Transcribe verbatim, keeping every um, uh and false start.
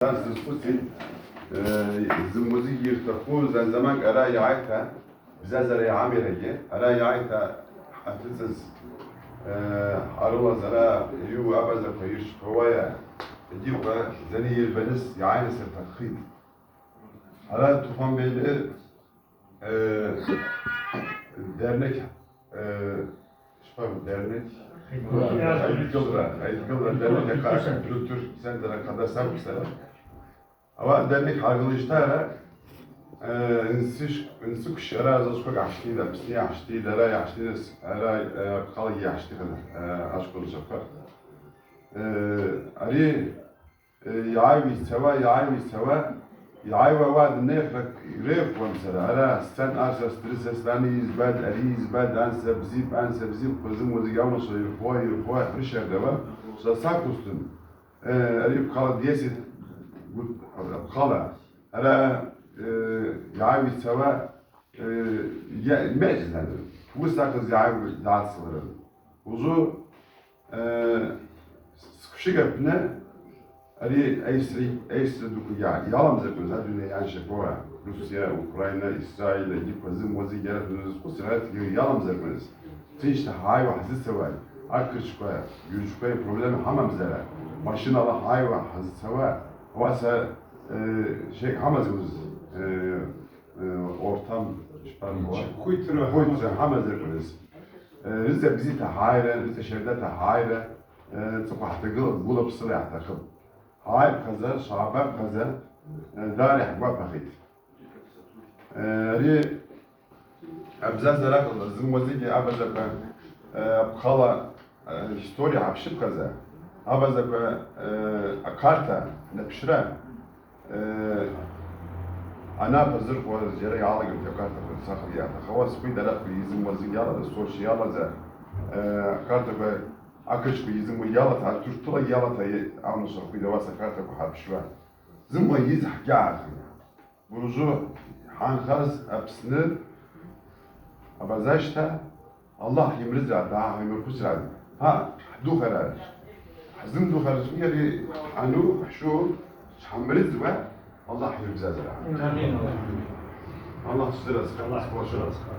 Сара сызхъвыцитӏ, э, зымгӏвадзагьи йыртахъу, зын-заманкӏ ара йгӏайта, бзазара йгӏамайрагьи, ара йгӏайта хӏатыцӏыз, э, хӏарылаз ара йу абазаква йырчпауайа, йгьикъва зани йырбаныс йгӏайныс ртахъхитӏ. Ара Тухванбейлы, э, дернек, э, Шпа дернек. Айдгылра, Айдгылра дернек акъа-, культур центр акъа дасаб сара. Ава дернек хӏагылищтара, э, нсыш-, нсыквшара азачква гӏаштида, псни гӏаштида, ара гӏаштида, ара, э, хъалаги гӏаштида, э, ашколчваква. Э, ари Э, йгӏайуа йцауа, йгӏайуа йцауа, йгӏайуа ауат днехра йрейхуамцара, ара сцен арса стрыса, сани йызбатӏ, ари йызбатӏ, анса бзипӏ, анса бзипӏ, хъвы зымгӏвадзагьи ауначва йырхуа, йырхуа, хӏрыщардава, са сакъвызтын, э, ари хъала десять, гу-, хъала, ара, э, йгӏайуа йцауа, Э, я, меч знайдыр. Уыс ахъаз йгӏайуа дгӏацӏцӏалрын. Ужвы, э, сквшигапны ари айсри, айсри дуквагьи йаламзаркваз, адуней йаншапауа, Русия, Украина, Исраиль, йгьиква зымгӏвадзагьи йара зхъусра йаламзаркваз. Тынчта хӏайуа хӏзыцауа, акырчква, гьуджква проблема хӏамамзара, машинала хӏайуа хӏзыцауа, ауаса, э, шей хӏамазгваз, э, Э, ортам, шпан, хвитра. Хвитра хӏамазаркваз. Э, рыцӏа бзита гьайра, рыцӏа щардата гьайра, э, цӏыхъва хӏтагыла, гвыла псыла йгӏатахъыпӏ. Гьайпхъаза, швабапхъаза, э, дари хӏгвапахитӏ. Э, ари абзазара акъылда, зымгӏвадзагьи абазаква, э, хъала, э, история гӏапщыпхъаза, абазаква, э, акарта, напшра, Э, анапа зырхуа зджьара йалаган акартаква сахъа йата. Хауа схъвида арахъви йзымуа зынгьи алада, Сочи йалаза, э, акартаква, акырчква йзымуа йалата, атуртула йалата, е-, ауна шархъвида васа акартаква хӏарпшуа. Зымуа йыз хӏгьагӏахъи. Буружу хӏанхаз Апсны абазащта, Аллахӏ йымрыдза, дагьгьимырхъвыцра. Гьа, хӏдухара. Хӏзымдухара, сункъьари, хӏану, хӏшу, шхӏымрыдзуа, Аллахӏ йырбзазара. Амин. Аллахӏ чвдырасхъа. Аллахӏ чвдырасхъа.